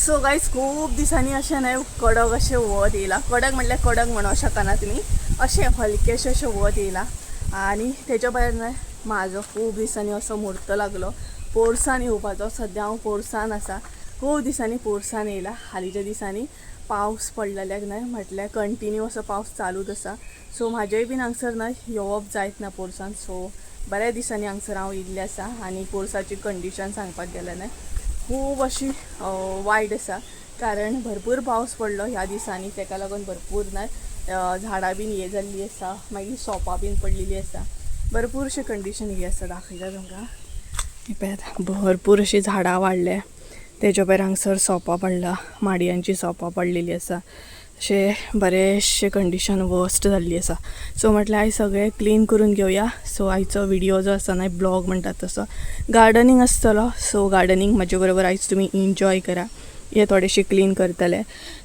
So guys खूब दिसांनी अशें न्हय कडक अशें वत येयलां. कडक म्हटल्यार कडक म्हणूंक शकना तुमी, अशें हलकेशें अशें वत येयलां. आनी तेच्या भायर न्हय म्हाजो खूब दिसांनी असो म्हूर्त लागलो पोरसान येवपाचो. सद्या हांव पोरसान आसा, खूब दिसांनी पोरसान येयला. हालींच्या दिसांनी पावस पडलेल्याक न्हय म्हटल्यार कंटिन्यू असो पावस चालूच आसा. सो म्हाजेय बीन हांगसर न्हय येवप जायत ना पोरसान. सो बऱ्या दिसांनी हांगसर हांव येयल्लें आसा. आनी पोरसाची कंडिशन सांगपाक गेल्यार न्हय खूब अशी वायट आसा, कारण भरपूर पावस पडलो ह्या दिसांनी. तेका लागून भरपूर न्हय झाडां बीन हे जाल्ली आसा, मागीर सोपां बीन पडलेली आसा, भरपूर अशें कंडिशन ही आसा. दाखयता तुमकां, ही पळयात भरपूर अशीं झाडां वाडल्या. तेज्या भायर हांगसर सोपां पडला, माडयांची सोपां पडलेली आसा. अशें बरेचशें कंडिशन वर्स्ट जाल्ली आसा. सो म्हटल्यार आयज सगळें क्लीन करून घेवया. सो आयचो व्हिडियो जो आसा न्हय ब्लॉग म्हणटात तसो गार्डनींग आसतलो. सो गार्डनींग म्हाजे बरोबर आयज तुमी एन्जॉय करा. हे थोडेशें क्लीन करतले.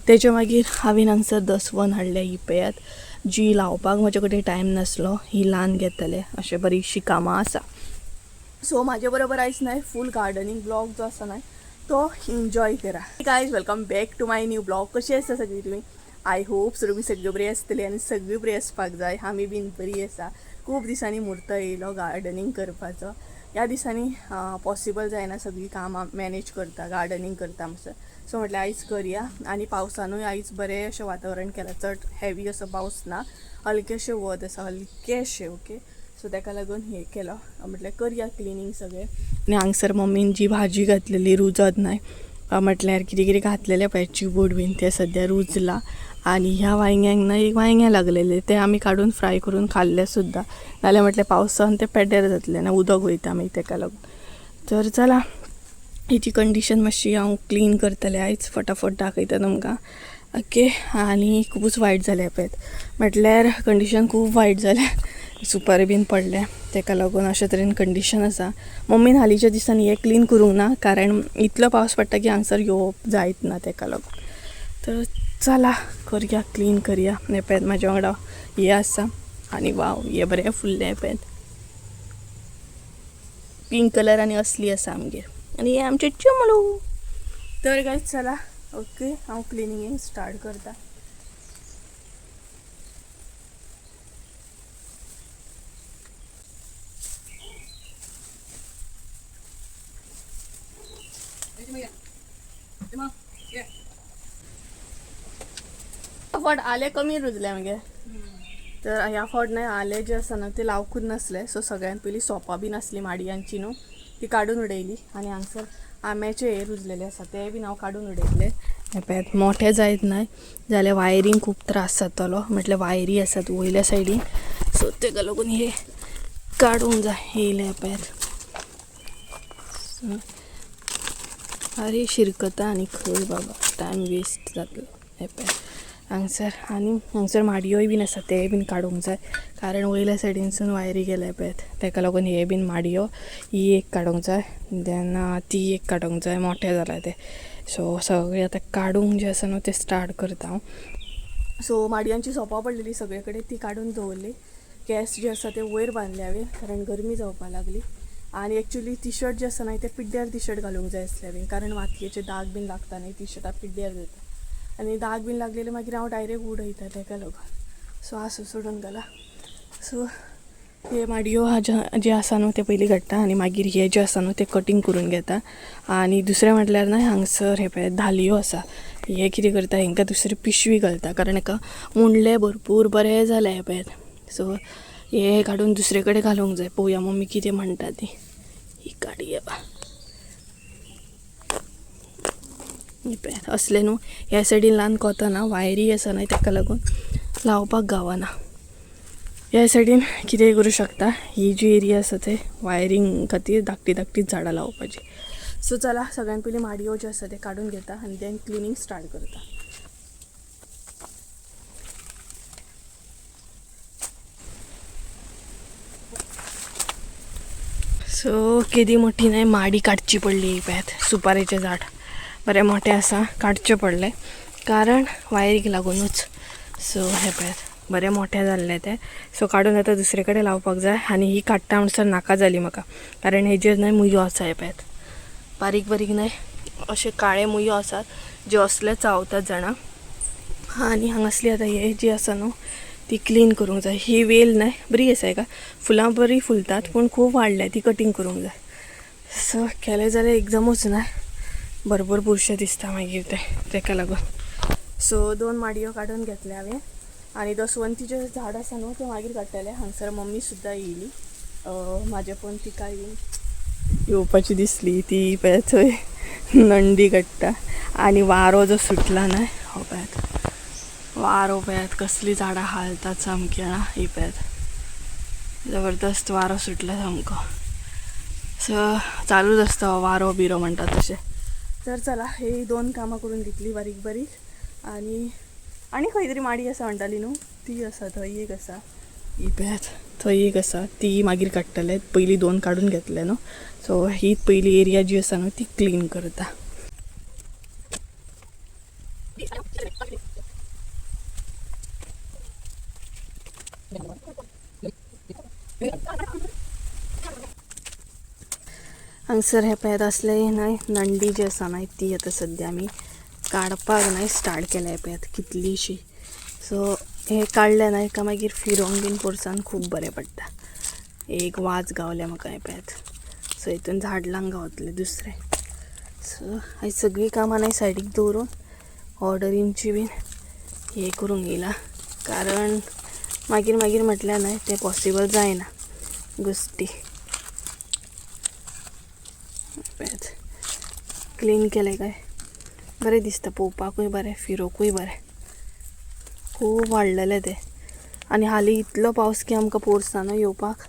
तेच्या मागीर हांवें हांगसर दसवन हाडल्या, ही पळयात, जी लावपाक म्हजे कडेन टायम नासलो, ही ल्हान घेतले. अशें बरीचशीं कामां आसा. सो म्हाजे बरोबर आयज न्हय फूल गार्डनींग ब्लॉग जो आसा न्हय तो एन्जॉय करा. Guys welcome back to my new blog. कशी आसा सगळीं तुमी? I hope तुमी सगळीं बरी आसतली आनी सगळीं बरी आसपाक जाय. आमी बीन बरी आसा. खूब दिसांनी म्हूर्त येयलो गार्डनींग करपाचो. ह्या दिसांनी पॉसिबल जायना, सगळीं कामां मॅनेज करता, गार्डनींग करता म्हणसर. सो म्हटल्यार आयज करया. आनी पावसानूय आयज बरें अशें वातावरण केलां, चड हेवी असो पावस ना, हलकेशें वत आसा, हलकेशें. ओके, सो तेका लागून हें केलो म्हटल्यार करया क्लिनींग सगळें. आनी हांगसर मम्मीन जी भाजी घातलेली रुजत न्हय, म्हटल्यार कितें कितें घातलेलें पळय चिबूड बीन, तें सद्या रुजलां. आनी ह्या वांयग्यांक न्हय एक वांयगें लागलेलें, तें आमी काडून फ्राय करून खाल्लें सुद्दां. नाल्यार म्हटलें पावसान तें पेड्ड्यार जातलें ना, उदक वयता मागीर तेका लागून. तर चला हेची कंडिशन मातशी हांव क्लीन करतलें आयज, फटाफट दाखयता तुमकां. ओके, आनी खुबूच वायट जालें पळयत, म्हटल्यार कंडिशन खूब वायट जालें, सुपारी बीन पडलें, तेका लागून अशे तरेन कंडिशन आसा. मम्मीन हालींच्या दिसांनी हें क्लीन करूंक ना, कारण इतलो पावस पडटा की हांगसर येवप जायत ना, तेका लागून. तर चला करया, क्लीन करया. हें पळयात म्हाज्या वांगडा हें आसा. आनी वाव, हें बरें फुल्लें पळयात, पिंक कलर आनी असली आसा आमगेर. आनी हें आमचें चिमलू. तर गायज चला, ओके हांव क्लिनींगेक स्टार्ट करता. फावट आले कमी रुजले मगे, तर ह्या फावट न्हय आले जे आसा न्हय ते लावकूच नासले. सो सगळ्यान पयलीं सोपां बीन आसली माडयांची न्हू, ती काडून उडयली. आनी हांगसर आंब्याचे हे रुजलेले आसा ते बीन हांव काडून उडयतले. हे पळयात मोठे जायत न्हय जाल्यार वायरींग खूब त्रास जातलो, म्हटल्यार वायरी आसात वयल्या सायडीन. सो तेका लागून हे काडूंक जाय. येयले पळयात, आरे शिरकता आनी खंय बाबा, टायम वेस्ट जातलो. हे पळयात हांगसर, आनी हांगसर माडयोय बीन आसा, तेय बीन काडूंक जाय, कारण वयल्या सायडीनसून वायरी गेल्या पळयात, तेका लागून हे बीन माडयो ही एक काडूंक जाय, देन ती एक काडूंक जाय, मोठे जाल्या ते. सो सगळें आतां काडूंक जें आसा न्हू तें स्टार्ट करता हांव. सो माडयांची सोपां पडलेली सगळे कडेन ती काडून दवरली. गॅस जे आसा ते वयर बांदले हांवें, कारण गरमी जावपाक लागली. आनी एक्चुली टी शर्ट जे आसा न्हय ते पिड्ड्यार टी शर्ट घालूंक जाय आसलें हांवें, कारण मातयेचे दाग बीन लागता न्हय टी शर्टाक, पिड्ड्यार जाता. आनी दाग बीन लागलेले मागीर हांव डायरेक्ट उडयता तेका लागून. सो आसूं, सोडून घाला. सो हे माडयो जे आसा न्हू ते पयलीं काडटा आनी मागीर हे जे आसा न्हू ते कटींग करून घेता. आनी दुसरें म्हटल्यार न्हय हांगसर हे पळय धालयो आसा, हे कितें करता, हेंकां दुसरी पिशवी घालता, कारण हेका मुंडले भरपूर बरें जालें हे पळयात. सो हे काडून दुसरे कडेन घालूंक जाय. पळोवया मम्मी कितें म्हणटा ती. ही काडया ही पळयात, असलें न्हू ह्या सायडीन ल्हान कोतना वायरी आसा न्हय, तेका लागून लावपाक गावना. ह्या सायडीन कितेंय करूं शकता. ही जी एरिया आसा ते वायरींग खातीर धाकटी धाकटी झाडां लावपाची. सो चला सगळ्यान पयलीं माडयो ज्यो आसा ते काडून घेता आनी देन क्लिनींग स्टार्ट करता. सो केदी मोठी न्हय माडी काडची पडली. पळयात सुपारेचें झाड बरें मोठें आसा, काडचें पडलें कारण वायरीक लागुनूच. सो हें पळयात बरें मोठें जाल्लें तें. सो काडून आतां दुसरे कडेन लावपाक जाय. आनी ही काडटा म्हणसर नाका जाली म्हाका, कारण हेजेर न्हय मुयो आसा. हें पळयात बारीक बारीक न्हय अशे काळे मुयो आसात जे असले चावतात जाणा. आनी हांगासली आतां हे जी आसा न्हू ती क्लीन करूंक जाय. ही वेल न्हय बरी आसा हेका, फुलां बरीं फुलतात पूण खूब वाडल्या, ती कटींग करूंक जाय. सो केलें जाल्यार एकदमूच न्हय भरपूर बुरशें दिसता मागीर तें, तेका लागून. सो 2 माडयो काडून घेतले हांवें आनी दसवंतीचें झाड आसा न्हू तें मागीर काडटलें. हांगसर मम्मी सुद्दां येयली, म्हाजे पण तिकाय बीन येवपाची दिसली. ती पळय थंय नंडी काडटा आनी वारो जो सुटला न्हय हो पळयात वारो पळयात कसलीं झाडां हालतात सामकी ना. ही पळयात जबरदस्त वारो सुटला सामको. सो चालूच आसता हो वारो बिरो म्हणटा तशें. तर चला हे 2 कामां करून घेतली बारीक बारीक. आनी आनी खंय तरी माडी आसा म्हणटाली न्हू, ती आसा थंय एक आसा, ही पळयात थंय एक आसा, ती मागीर काडटले. पयलीं 2 काडून घेतले न्हू. सो ही पयली एरिया जी आसा न्हू ती क्लीन करता. हांगसर हे पळयात असले न्हय नंडी जी आसा न्हय ती आतां सद्या आमी काडपाक न्हय स्टार्ट केल्या. पळयात कितलीशी. सो हे काडलें न्हय काय मागीर फिरोंक बीन पोरसान खूब बरें पडटा. एक वाज गावल्या म्हाका हें पळयात. सो हितून झाड लावंक गावतलें दुसरें. सो आयज सगळीं कामां न्हय सायडीक दवरून ऑर्डरींची बीन हें करूंक येयला, कारण मागीर मागीर म्हटल्यार न्हय तें पॉसिबल जायना गोश्टी. पळयात क्लीन केलें काय बरें दिसता, पळोवपाकूय बरें, फिरोकूय बरें. खूब वाडलेलें तें आनी हालीं इतलो पावस की आमकां पोरसानूय येवपाक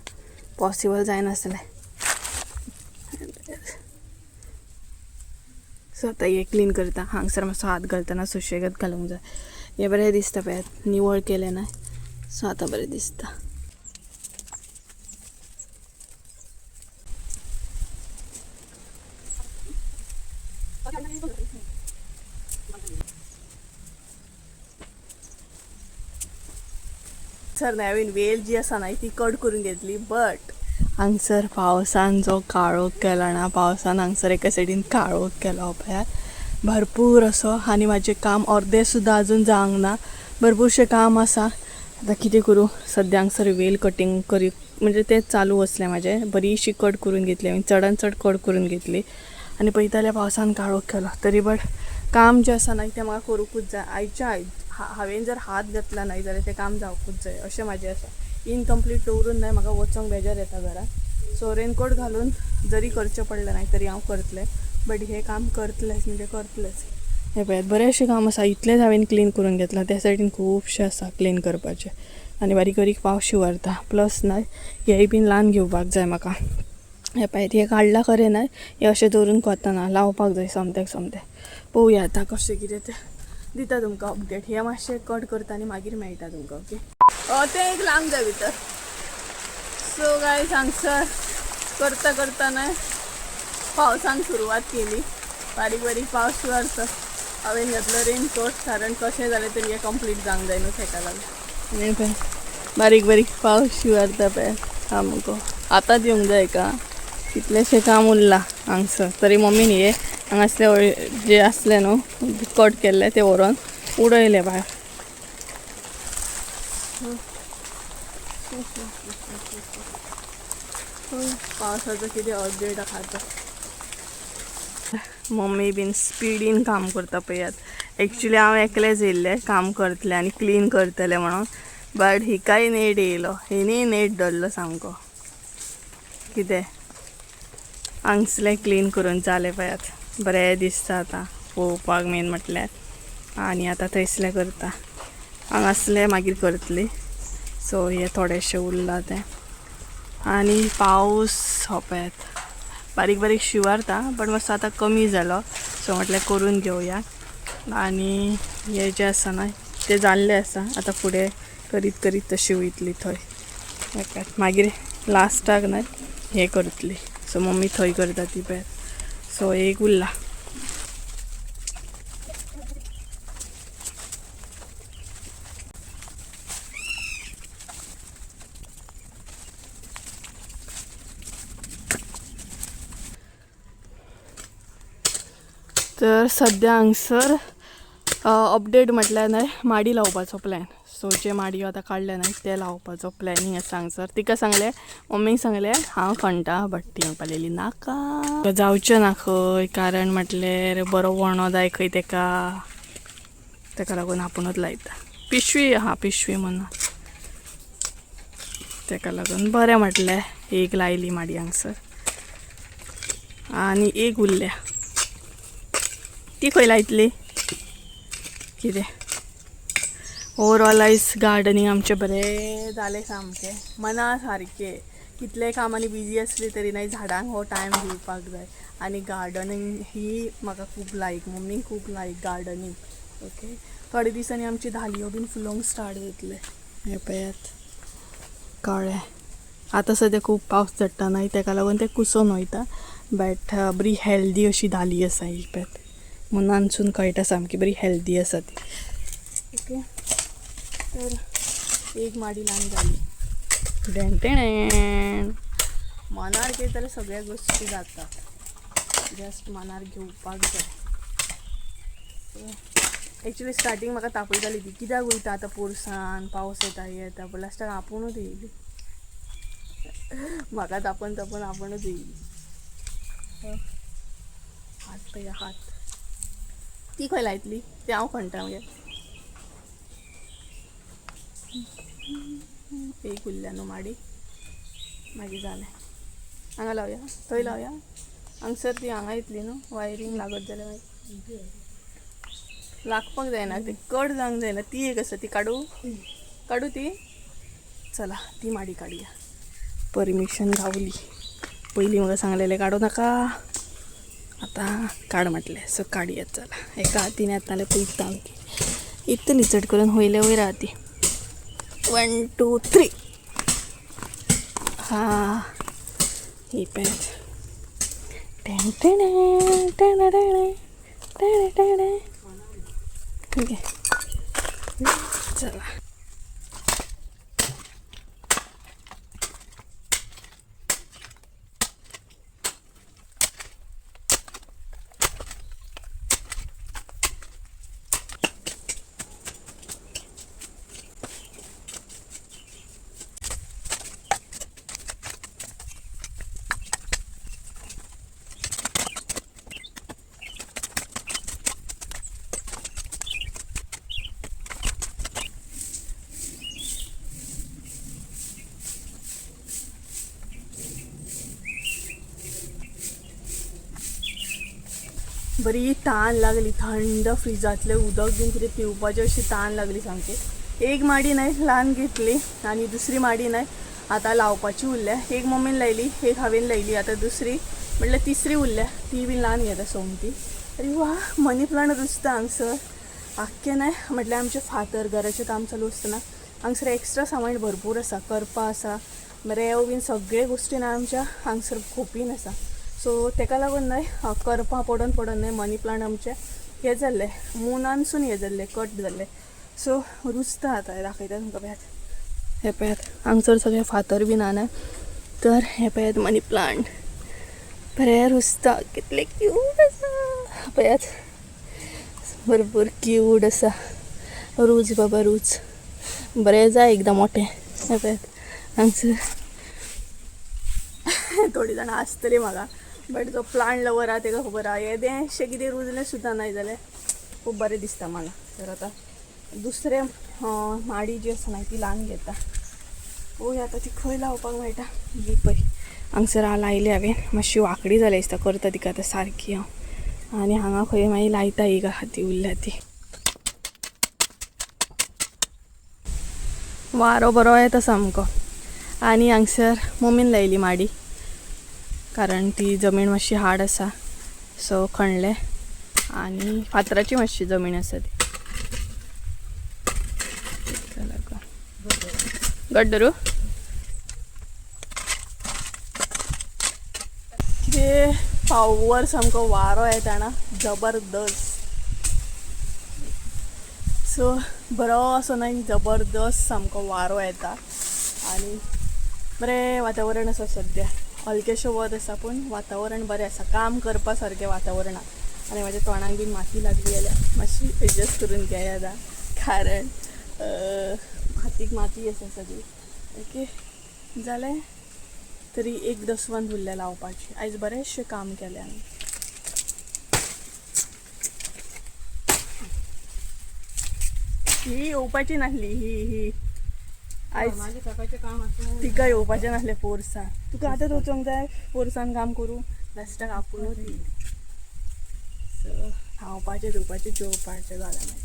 पॉसिबल जायनासलें. सो आतां हें क्लीन करता. हांगसर मातसो हात घालतना सुशेगाद घालूंक जाय. हें बरें दिसता पळयात निवळ केलें न्हय. सो आतां बरें दिसता. सर न्हय हांवें वेल जी आसा न्हय ती कट करून घेतली, बट हांगसर पावसान जो काळोख केला ना, पावसान हांगसर एका सायडीन काळोख केलो पळयात भरपूर असो. आनी म्हाजें काम अर्दें सुद्दां अजून जावंक ना, भरपूरशें काम आसा. आतां कितें करूं, सद्या हांगसर वेल कटींग करी म्हणजे तें चालू आसलें म्हाजें, बरीशी कट करून घेतली हांवें, चडान चड कट करून घेतली. आनी पळयता जाल्यार पावसान काळोख केलो, तरी बट काम जें आसा न्हय तें म्हाका करूंकूच जाय. आयच्या आयज हांवें जर हात घातला न्हय जाल्यार तें काम जावंकूच जाय अशें म्हाजें आसा. इनकम्प्लीट दवरून न्हय म्हाका वचोंक बेजार येता घरान. सो रेनकोट घालून जरी करचें पडलें न्हय तरी हांव करतलें, बट हें काम करतलेंच म्हणजे करतलेंच. हें पळयात बरेंशें काम आसा, इतलेंच हांवें क्लीन करून घेतलां. त्या सायडीन खुबशें आसा क्लीन करपाचें आनी बारीक बारीक पावस शिंवरता. प्लस न्हय हेंय बीन ल्हान घेवपाक जाय म्हाका. हें पळयात हें काडलां खरें न्हय, हें अशें दवरून कोताना लावपाक जाय सोमत्याक सोमतें. पळोवया आतां कशें कितें तें, दिता तुमकां अपडेट. हें मातशें कट करता आनी मागीर मेळटा तुमकां. ओके, तें एक लावंक जाय भितर. सो गायज हांगसर करता करता न्हय पावसान सुरवात केली, बारीक बारीक पावस शिंवरता. हांवें घातलो रेनकोट, कारण कशें जालें तरी हें कंप्लीट जावंक जाय न्हू तेका लागून. आनी पळय बारीक बारीक पावस शिंवरता पळय सामको. आतांच येवंक जाय का, कितलेशें काम उरलां हांगसर. तरी मम्मीन हे हांगासले जे आसले न्हू कट केल्ले ते व्हरोन उडयले भायर. पावसाचो कितें अपडेट आहा तो. मम्मी बीन स्पिडीन काम करता पळयात. एक्चुली हांव एकलेंच येयल्लें काम करतलें आनी क्लीन करतलें म्हणून, बट हिकाय नेट येयलो, हिणीय नेट धरलो सामको. कितें हांगसलें क्लीन करून जालें पळयात, बरें दिसता आतां पळोवपाक मेन म्हटल्यार. आनी आतां थंयसलें करता, हांगासलें मागीर करतली. सो हें थोडेशें उरलां तें. आनी पावस हो पळयात बारीक बारीक शिंवरता, बट मातसो आतां कमी जालो. सो म्हटल्यार करून घेवया. आनी हें जें आसा न्हय तें जाल्लें आसा, आतां फुडें करीत करीत तशी वयतली थंय. मागीर लास्टाक न्हय हें करतली. सो मम्मी थंय करता ती पळयात. सो एक उरला. तर सद्या हांगसर अपडेट म्हटल्यार न्हय माडी लावपाचो प्लॅन. सो जे माडयो आतां काडले न्हय ते लावपाचो प्लॅनिंग आसा हांगसर. तिका सांगलें, मम्मीक सांगलें हांव खणटा, बट ती म्हणपाक लागली नाका, जावचें ना खंय, कारण म्हटल्यार बरो वणो जाय खंय तेका, तेका लागून आपुणूच लायता. पिशवी आहा, पिशवी म्हणून तेका लागून बरें म्हटलें. एक लायली माडी हांगसर आनी एक उरल्या, ती खंय लायतली कितें. ओवरऑल आयज गार्डनिंग आमचें बरें जालें सामकें मना सारकें. कितले कामांनी बिजी आसली तरी न्हय झाडांक हो टायम दिवपाक जाय. आनी गार्डनिंग ही म्हाका खूब लायक, मम्मीक खूब लायक गार्डनिंग. ओके, थोडे दिसांनी आमची धालयो बीन फुलोवंक स्टार्ट जातले. हें पळयात कळ्ळें. आतां सद्या खूब पावस चडटा न्हय तेका लागून ते कुसोन वयता, बट बरी हेल्दी अशी धाली आसा ही पळयात, मनानसून कळटा सामकी बरी हेल्दी आसा ती. ओके, तर एक माडी ल्हान जाली. डेंटेणें मनार घेत जाल्यार सगळ्या गोश्टी जाता, जस्ट मनार घेवपाक जाय. एक्चुली स्टार्टींग म्हाका तापयताली ती, कित्याक वयता आतां पोरसान, पावस येता हे येता, पूण लास्टाक आपुणूच येयली, म्हाका तापोवन तापोवन आपुणूच येयली. हात पळय हात, ती खंय लायतली ती हांव खणटा मगे. एक उरल्या न्हू माडी, मागीर जालें. हांगा लावया, थंय लावया, हांगसर ती हांगा येतली न्हू वायरींग लागत जाल्यार मागीर लागपाक जायना, ती कट जावंक जायना. ती एक आसा ती काडू, काडू ती, चला ती माडी काडया. परमिशन गावली, पयलीं म्हाका सांगलेलें काडू नाका, आतां काड म्हटलें, सो काडया. चला एका हातीन येता नाल्यार पळयता आमची इतली चड करून वयले वयर आहा ती. 1 2 3 हा ही पळयात. ठीक आहे, चला. बरी तान लागली, थंड फ्रिजांतलें उदक बीन कितें पिवपाचें अशी तान लागली सामकी. एक माडी न्हय ल्हान घेतली आनी दुसरी माडी न्हय आतां लावपाची उरल्या. एक मम्मीन लायली, एक हांवें लायली, आतां दुसरी म्हटल्यार तिसरी उरल्या, ती बीन ल्हान घेता सोमती. अरे वा, मनी प्लांट रुजता हांगसर आख्खें न्हय. म्हटल्यार आमचें फातर घराचें काम चालू आसतना हांगसर एक्स्ट्रा सामान भरपूर आसा, करपा आसा, रेंव बीन सगळे गोश्टी न्हय आमच्या हांगसर खोपीन आसा. सो तेका लागून न्हय करपां पडोन पडोन न्हय मनी प्लांट आमचें हें जाल्लें, मुनानसून हें जाल्लें, कट जाल्लें. सो रुजता आतां, दाखयता तुमकां. पळयात, हें पळयात हांगसर सगळें फातर बीन आहा न्हय, तर हें पळयात मनी प्लांट बरें रुजता, कितलें क्यूट आसा पळयात, भरपूर क्यूट आसा. रूज बाबा रूज, बरें जाय एकदम मोठें. हें पळयात हांगसर थोडीं जाणां आसतलीं म्हाका, बट जो प्लांट लवर आहा तेका खबर आहा येदेंशें कितें रुजलें सुद्दां नाय जाल्यार खूब बरें दिसता मला. तर आतां दुसरें माडी जी आसा न्हय ती ल्हान घेता, पळोवया आतां ती खंय लावपाक मेळटा. ही पळय हांगसर लायली हांवें, मातशी वांकडी जाल्या दिसता, करता तिका आतां सारकी हांव. आनी हांगा खंय मागीर लायता एक आहा ती उरल्या ती. वारो बरो येता सामको. आनी हांगसर मम्मीन लायली माडी, कारण ती जमीन मातशी हार्ड आसा, सो खणलें आनी फातराची मातशी जमीन आसा ती. घट धरू कितें पावर, सामको वारो येता ना जबरदस्त. सो बरो असो न्हय जबरदस्त सामको वारो येता आनी बरें वातावरण आसा सद्या. हलकेशें वत आसा पूण वातावरण बरें आसा, काम करपा सारकें वातावरण आसा. आनी म्हाज्या तोंडाक बीन माती लागली जाल्यार मातशी एडजस्ट करून घेया आतां, कारण हातीक माती आसा सगळी. ओके जालें, तरी एक दसवन उरलें लावपाची. आयज बरेंचशें काम केलें आमी. ही येवपाची नासली ही ही आयज माझे सकाळचें काम आसूं. तिका येवपाचें नासलें पोरसान. तुका आतांच वचोंक जाय पोरसान काम करूं, लास्टाक आपुणूच ती. सो न्हांवपाचें, धुवपाचें, जेवपाचें, जालें मागीर.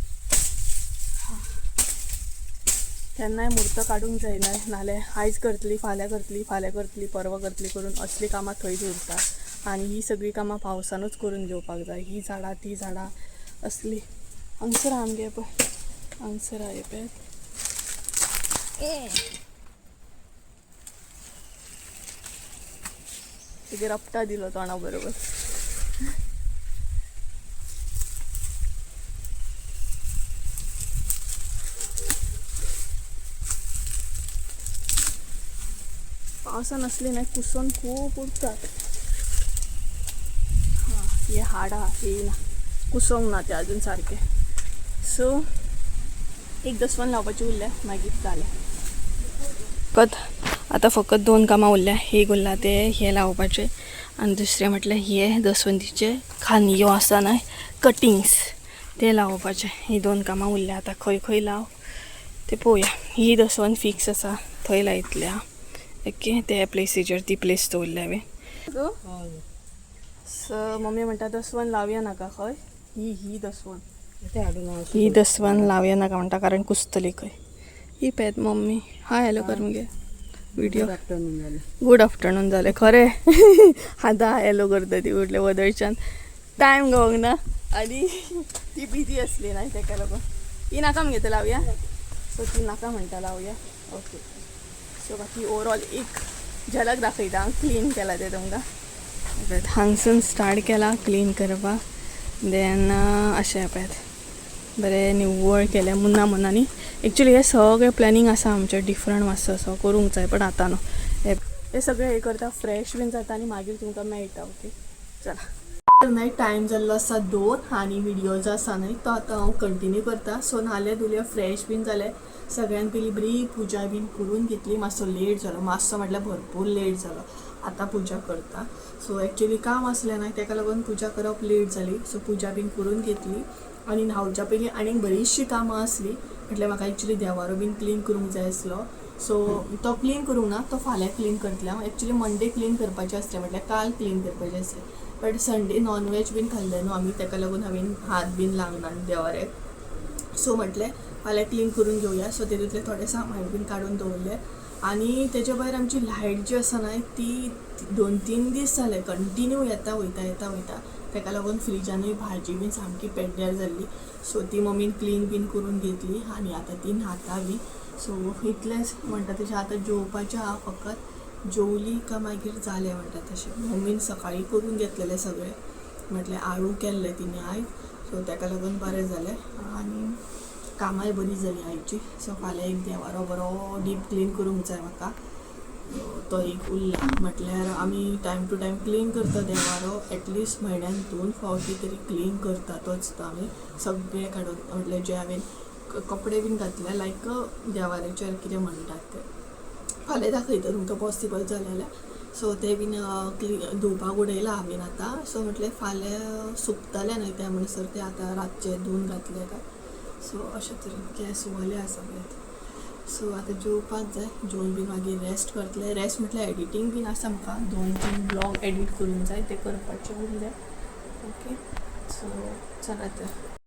केन्नाय म्हूर्त काडूंक जायना, नाल्यार आयज करतली फाल्यां करतली, फाल्यां करतली परवां करतली करून असलीं कामां थंयच उरता. आनी ही सगळीं कामां पावसानूच करून घेवपाक जाय. ही झाडां ती झाडां असली. हांगसर आमगे पळय, हांगसर आहा पळय. तुगे रपटा दिलो तोंडा बरोबर. पावसान असली न्हय कुसोन खूब उरतात. हां, हे हाड आहा, हे ना कुसोंक ना ते अजून सारके. सो एक दसवन लावपाची उरल्या, मागीर जालें. फकत आतां फकत दोन कामां उरल्या. एक उरला ते हे लावपाचे आनी दुसरें म्हटल्यार हे दसवंतीचे खांदयो आसा न्हय कटिंग्स ते लावपाचे. ही दोन कामां उरल्या. आतां खंय खंय लाव ते पळोवया. ही दसवन फिक्स आसा, थंय लायतल्या. ओके, त्या प्लेसीचेर ती प्लेस दवरल्या हांवें. सो मम्मी म्हणटा दसवन लावया नाका खंय, ही ही दसवन, ही दसवन लावया नाका म्हणटा, कारण कुसतली खंय. ही पळयात मम्मी. हाय हॅलो कर मगे व्हिडिओ. गुड आफ्टरनून जालें खरें. आतां हाय हॅलो करता ती उरले वदळच्यान टायम गावंक ना आनी ती बिजी आसली ना तेका लागून. ही नाका मगे तर लावया. सो ती नाका म्हणटा लावया. ओके, सो बाकी ओवरऑल एक झलक दाखयता क्लीन केला ते तुमकां. हांगसून स्टार्ट केला क्लीन करपाक, देन अशें पळयात बरें निवळ केलें मुन्ना मुन्नानी. एक्चुली हें सगळें प्लॅनिंग आसा आमचें डिफरंट मातसो असो करूंक जाय, पण आतां न्हू. हे सगळें हें करता, फ्रेश बीन जाता आनी मागीर तुमकां मेळटा. ओके चला, न्हय टायम जाल्लो आसा 2 आनी व्हिडियो जो आसा न्हय तो आतां हांव कंटिन्यू करता. सो न्हालें धुलें फ्रेश बीन जालें, सगळ्यान पयलीं बरी पुजा बीन करून घेतली. मातसो लेट जालो, मातसो म्हटल्यार भरपूर लेट जालो. आतां पुजा करता. सो एक्चुली काम आसलें ना तेका लागून पुजा करप लेट जाली. सो पुजा बीन करून घेतली आनी न्हावच्या पयलीं आनीक बरीचशीं कामां आसलीं. म्हटल्यार म्हाका एक्चुली देवारो बीन क्लीन करूंक जाय आसलो. सो तो क्लीन करूंक ना, तो फाल्यां क्लीन करतलें हांव. एक्चुली मंडे क्लीन करपाचें आसलें, म्हटल्यार काल क्लीन करपाचें आसलें, बट संडे नॉन वेज बीन खाल्लें न्हू आमी, तेका लागून हांवें हात बीन लागना देवाऱ्याक. सो म्हटलें फाल्यां क्लीन करून घेवया. सो तेतूंतलें थोडें सामान बीन काडून दवरलें. आनी तेजे भायर आमची लायट जी आसा न्हय ती 2-3 दीस जाले कंटिन्यू येता वयता येता वयता, तेका लागून फ्रिजानूय भाजी बीन सामकी पेड्ड्यार जाल्ली. सो ती मम्मीन क्लीन बीन करून घेतली आनी आतां ती न्हाता बी. सो इतलेंच म्हणटा तशें आतां जेवपाचें आहा, फकत जेवली काय मागीर जालें म्हणटा तशें. मम्मीन सकाळीं करून घेतलेलें सगळें, म्हटल्यार आळू केल्लें तिणें आयज. सो तेका लागून बरें जालें आनी कामांय बरी जाली आयची. सो फाल्यां एक देवारो बरो डीप क्लीन करूंक जाय म्हाका, तो एक उरला. म्हटल्यार आमी टायम टू टायम क्लीन करता देवारो, एटलिस्ट म्हयन्यान 2 फावटी तरी क्लीन करतातच तो आमी, सगळें काडून. म्हटल्यार जे हांवें कपडे बीन घातले लायक देवाऱ्याचेर कितें म्हणटात ते फाल्यां दाखयता तुमकां पॉसिबल जालें जाल्यार. सो ते बीन क्लीन धुवपाक उडयला हांवें आतां. सो म्हटलें फाल्यां सुकतलें न्हय त्या म्हणसर ते आतां रातचे धुवन घातले काय. सो अशें तरेन केंस वले आसा पळयात. सो आतां जेवपाक जाय, जेवन बीन मागीर रेस्ट करतलें. रेस्ट म्हटल्यार एडिटींग बीन आसा म्हाका, 2-3 ब्लॉग एडीट करूंक जाय, ते करपाचे उरले. ओके सो चला तर.